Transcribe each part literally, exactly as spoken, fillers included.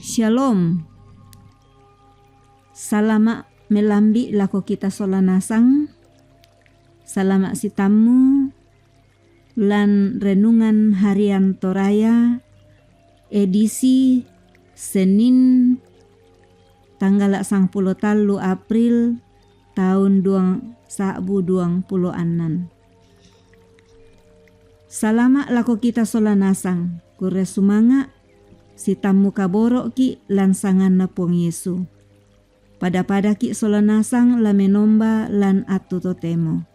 Shalom. Salama' melambi' lako kita sola nasang. Salama' sitammu lan Renungan Harian Toraya, edisi Senin, tanggala' sangpulo tallu April, taun duang sa'bu duang pulo annan. Salama' lako kita sola nasang, kurre sumanga', sitammu kaboro'ki' lan sanganNa Puang Yesu. Pada-padaki' sola nasang la menomba lan attu totemo.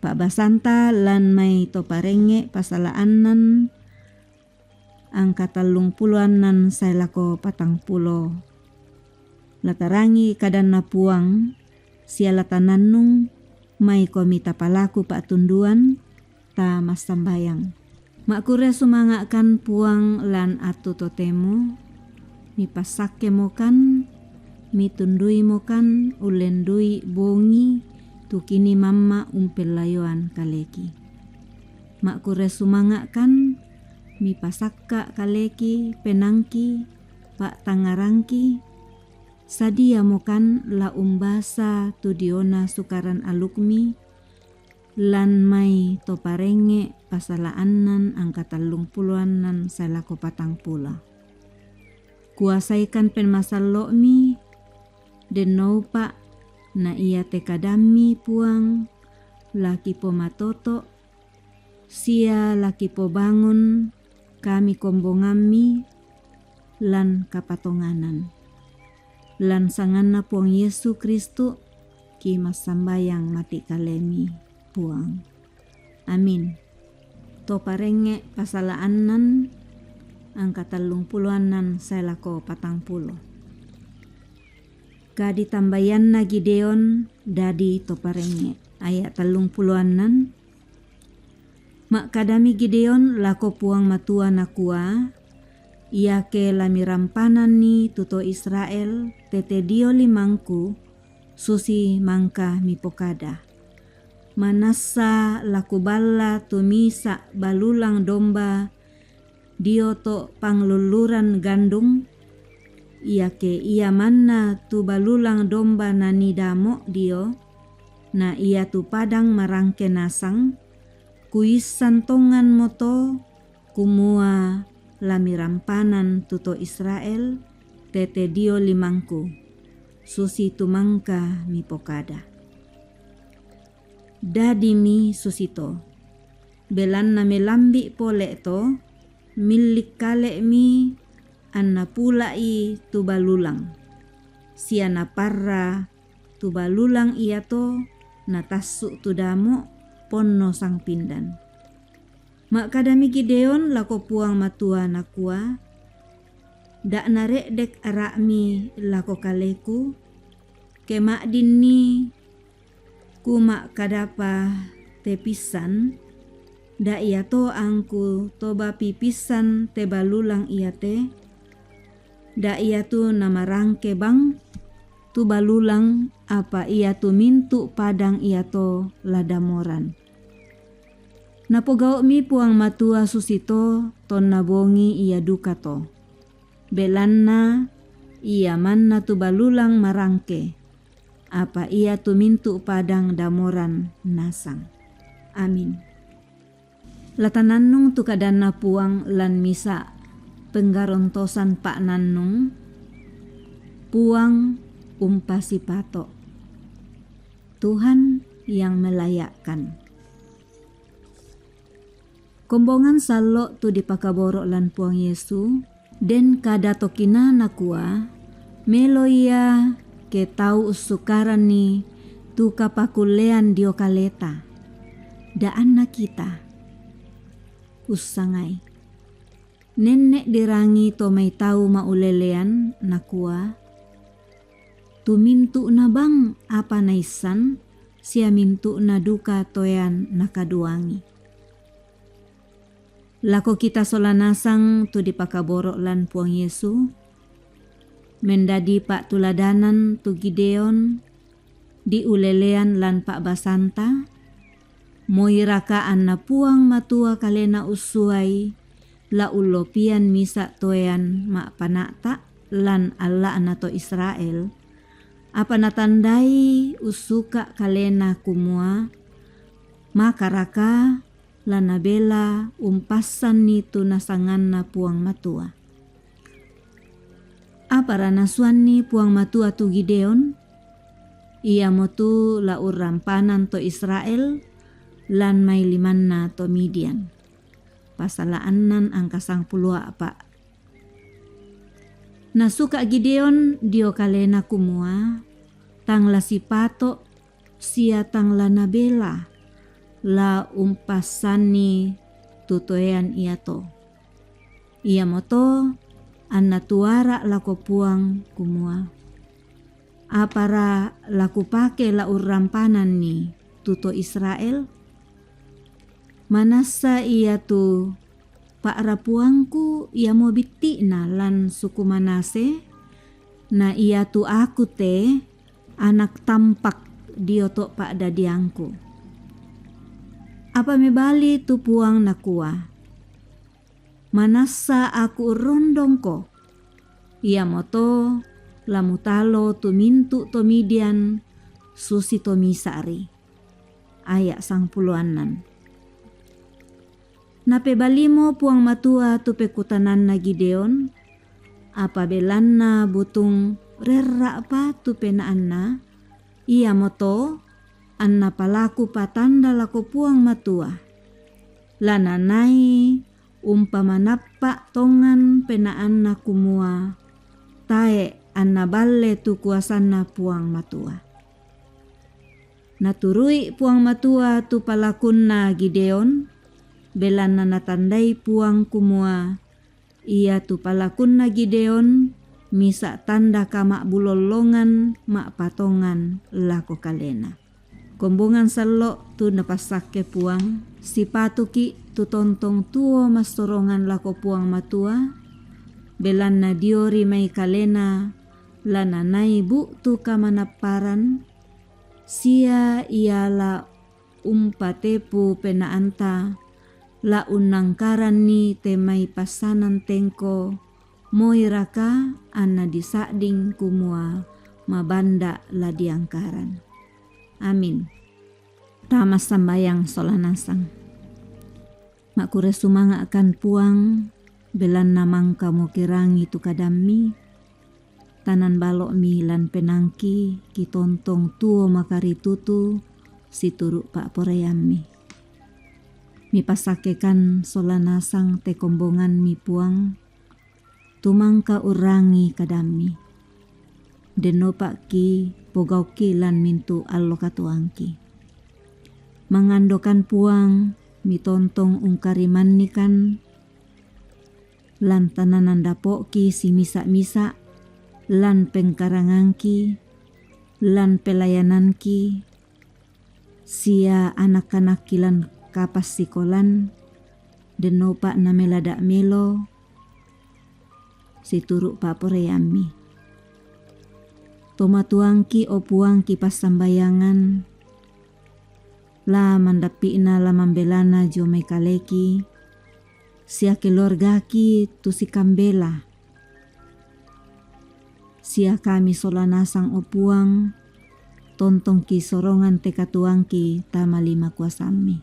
Pa'basanta lan mai to parengnge' pasala'annan angka tallung pulo annan sae lako patang pulo. La tarangi kadanNa Puang, sia la tanannung, maikomi tapalaku pa'tunduan, ta massambayang. Ma'kurre sumanga'kan Puang lan attu totemo, mipassakkemokan, mitunduimokan, ullendui bongi, tu kini mamma' umpellayoan kaleki. Ma'kurre sumanga'kan, mipasakka' kaleki, penaangki, pa'tangngarangki, sadiamokan la umbasa tu diona sukaran alukmi, lan mai to parengnge' pasala'annan angka tallung pulo annan sae lako patang pulo. Kuasaikan penmasallo'mi, dennoupa', na iate kadammi Puang, la kipomatoto', sia la kipobangun kami kombongammi lan kapatonganan. Lan sanganNa Puang Yesu Kristu, ki massambayang mati' kalemi, Puang. Amin. To parengnge' pasala'annan angka tallung pulo annan sae lako patang pulo. Kaditambaianna Gideon dadi to parengnge'. Aya' tallung pulo annan. Ma'kadami Gideon lako Puang Matua nakua, iake la mirampananni tu to Israel tete dio limangku, susi mangka mipokada. Manassa la kuballa tu misa' balulang domba dio to' panglulluran gandung, iake ia manna tu balulang domba nanii damo' dio, na ia tu padang marangke nasang, kuissan tonganmo to, kumua la mirampanan tu to Israel tete dio limangku, susi tu mangka mipokada. Dadimi susito, belanna melambi' pole' to, millik kale'mi anna pula'i tu balulang, sia naparra tu balulang iato natassu' tu damo' ponno sangpindan. Ma'kadami Gideon lako Puang Matua nakua, da' nare'dek ara'mi lako kaleku, ke ma'dinni kuma'kadapa te pissan, da' iato angku tobapi pissan te balulang iate, da' iatu namarangke bang tu balulang, apa iatu mintu' padang iato la damoran. Napogau'mi Puang Matua susito tonna bongi ia duka to. Belanna ia manna tu balulang marangke, apa iatu mintu' padang damoran nasang. Amin. La tanannung tu kadanNa Puang lan misa' penggarontosan pa'nannung, Puang umpasipato'. Tuhan yang melayakkan. Kombongan sallo' tu dipakaboro' lan Puang Yesu, den kada tokina nakua, melo ia ke tau ussukaranni tu kapakullean dio kaleta. Da'anna kita. Ussangai. Nenne' dirangi to mai tau ma'ulelean, nakua, tu mintu'na bang apa naissan, sia mintu'na duka toean nakaduangi. Lako kita sola nasang tu dipakaboro' lan Puang Yesu, mendadi pa'tuladanan tu Gideon, diulelean lan pa'basanta, moi raka anna Puang Matua kalena ussuai, la ullopian misa' toean ma'pana'ta' lan alla'na to Israel, apa natandai ussuka' kalena kumua, makaraka la nabela umpassanni tu nasanganna Puang Matua. Apara nasuanni Puang Matua tu Gideon? Iamotu la urrampanan to Israel lan mai limanna to Midian. Pasala'annan angka sangpulo a'pa'. Nasuka' Gideon dio kalena kumua, tang la sipato' sia tang la nabela la umpassanni tu toean iato. Iamoto anna tuara' lako Puang kumua, apara la kupake la urrampananni tu to Israel? Manassa iatu pa'rapuangku iamo bitti'na lan suku Manase, na iatu aku te anak tampak dio to pa'dadiangku. Apa mebali tu Puang nakua, manassa aku urrondongko, iamoto la mutalo tu mintu' to Midian susi to misa'ri. Aya' sangpulo annan. Napebalimo Puang Matua tu pekutananna Gideon, apa belanna butung rerra'pa tu penaanna, iamoto anna palaku patanda lako Puang Matua. La nanai umpamanappa' tongan penaanna kumua, tae' anna balle tu kuasanna Puang Matua. Naturui Puang Matua tu palakunna Gideon, belanna natandai Puang kumua, iatu palakunna Gideon misa' tanda kama'bulollongan ma'patongan lako kalena. Kombongan sallo' tu napassakke Puang, sipatuki' tu tontong tuo massorongan lako Puang Matua, belanna dio ri mai kalena la nanai bu'tu kamanapparan, sia ia la umpatepu penaanta, la unnangkaranni te mai passanan tengko, moiraka anna disa'ding kumua mabanda' la diangkaran. Amin. Tama sambayang sola nasang. Ma'kurre sumanga'kan Puang, belanna mangka mukirangi tu kadammi, tanan balo'mi lan penaangki, kitontong tuo makaritutu situru' pa'poraiammi. Mipassakkekan sola nasang te kombongammi Puang, tu mangka urrangi kadammi. Dennopa'ki pogau'ki lan mintu' allo katuoangki. Mangandokan Puang, mitontong ungkarimannikan lan tananan dapo'ki simisa'-misa', lan pengkarangangki, lan pelayananki, sia anak-anakki lan kapassikolan, dennopa namelada' melo, situru' pa'poraiammi. Tomatuangki, o Puang, kipassambayangan, la mandappi'na la mambelana dio mai kaleki, sia keluargaki tu sikambela, sia kami sola nasang, o Puang, tontongki sorongan te katuoangki tama lima kuasammi.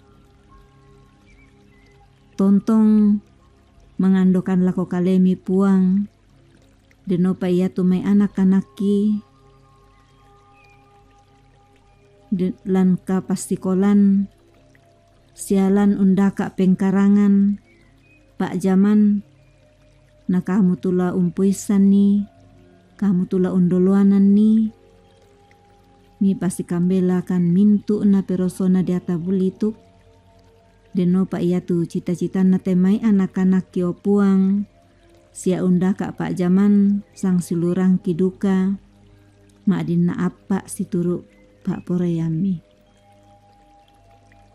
Tontong mangandokan lako kalemi, Puang, dennopa iatu mai anak-anakki, de-, lan kapassikolan, sia lan undaka' pengkarangan, pa'jaman, na kamu tu la umpoissanni, kamu tu la undoloananni, mipasikambelakan mintu' naperosona deata bulituk, dennopa iatu cita-citanna te mai anak-anakki, o Puang, sia undaka' pa'jaman sangsiulurangki duka, ma'dinna appa' situru' pa'poraiammi.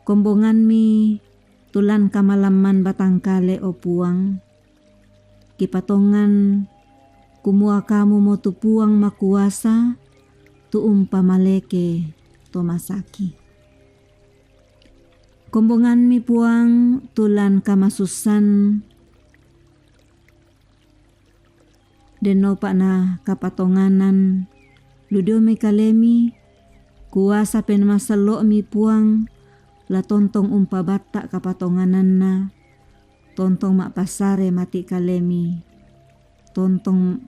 Kombongammi tu lan kamalamman batangkale, o Puang, kipatongan kumua kamumo tu Puang makuasa, tu umpamaleke to masaki. Kombongammi Puang tu lan kamasussan Dennopa na kapatonganan lu dio mai kalemi, kuasa penmasello'mi Puang, la tontong umpabatta' kapatongananna, tontong ma'passare mati' kalemi, tontong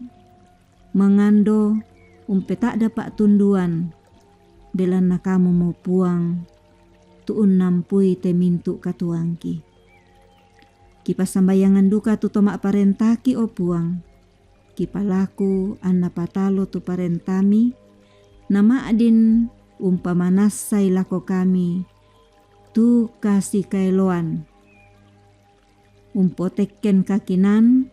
mangando umpeta'da pa'tunduan, belanna Kamumo Puang, tu unnampui te mintu' katuoangki. Kipassambayangan duka tu to ma'parentaki, o Puang, kipalaku anna patalo tu parentami, nama'din umpamanassai lako kami tu kasikaeloan. Umpotekken kakinan,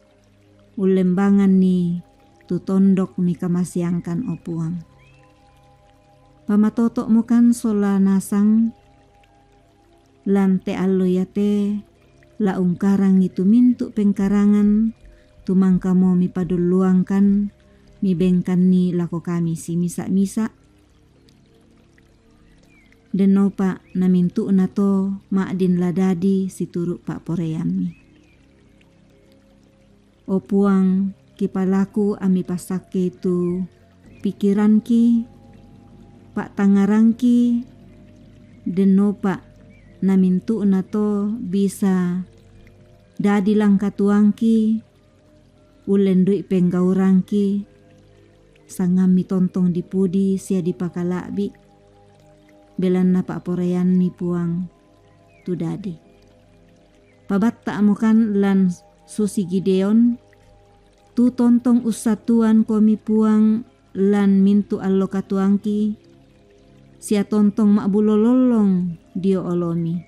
ullembanganni tu tondok mikamaseangkan, o Puang. Pamatoto'mokan sola nasang, lan te allo iate, la ungkarangi tu mintu' pengkarangan, tu mangkamo mipadulluangkan, mibengkanni lako kami simisa-misa, dennopa namintu'na to ma'din la dadi situru' pa'poraiammi. O Puang, kipalaku ammi passakkei tu pikiranki, pa'tangngarangki, dennopa namintu'na to bisa dadi langkatuangki, ullendui penggaurangki, sangammi tontong dipudi sia dipakala'bi, belanna pa'poraiammi Puang tu dadi. Pabatta'mokan lan susi Gideon, tu tontong ussattuangkomi Puang lan mintu' allo katuoangki, sia tontong ma'bulo lollong dio olomi.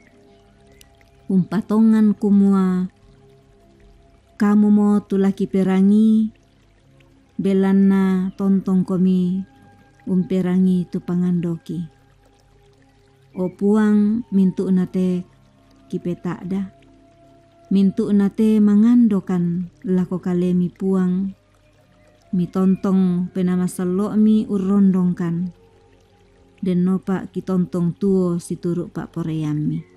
Umpatongan kumua Kamumo tu la kiperangi, belanna tontongkomi umperangi tu pangandoki. O Puang, mintu'na te kipeta'da, mintu'na te mangandokan lako kalemi Puang, mitontong penamasello'mi urrondongkan, dennopa kitontong tuo situru' pa'poraiammi.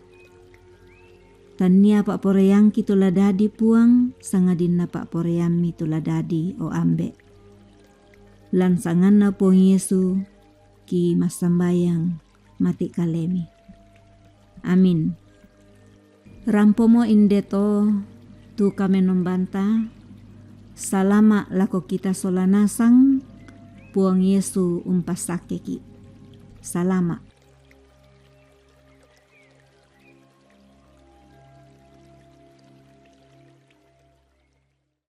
Tannia pa'poraiangki tu la dadi Puang, sangadinna pa'poraiammi tu la dadi, o Ambe'. Lan sanganna Puang Yesu kimassambayang mati' kalemi. Amin. Rampomo indeto tu kamenombanta, salama' lako kita sola nasang, Puang Yesu umpassakkeki'. Salama'.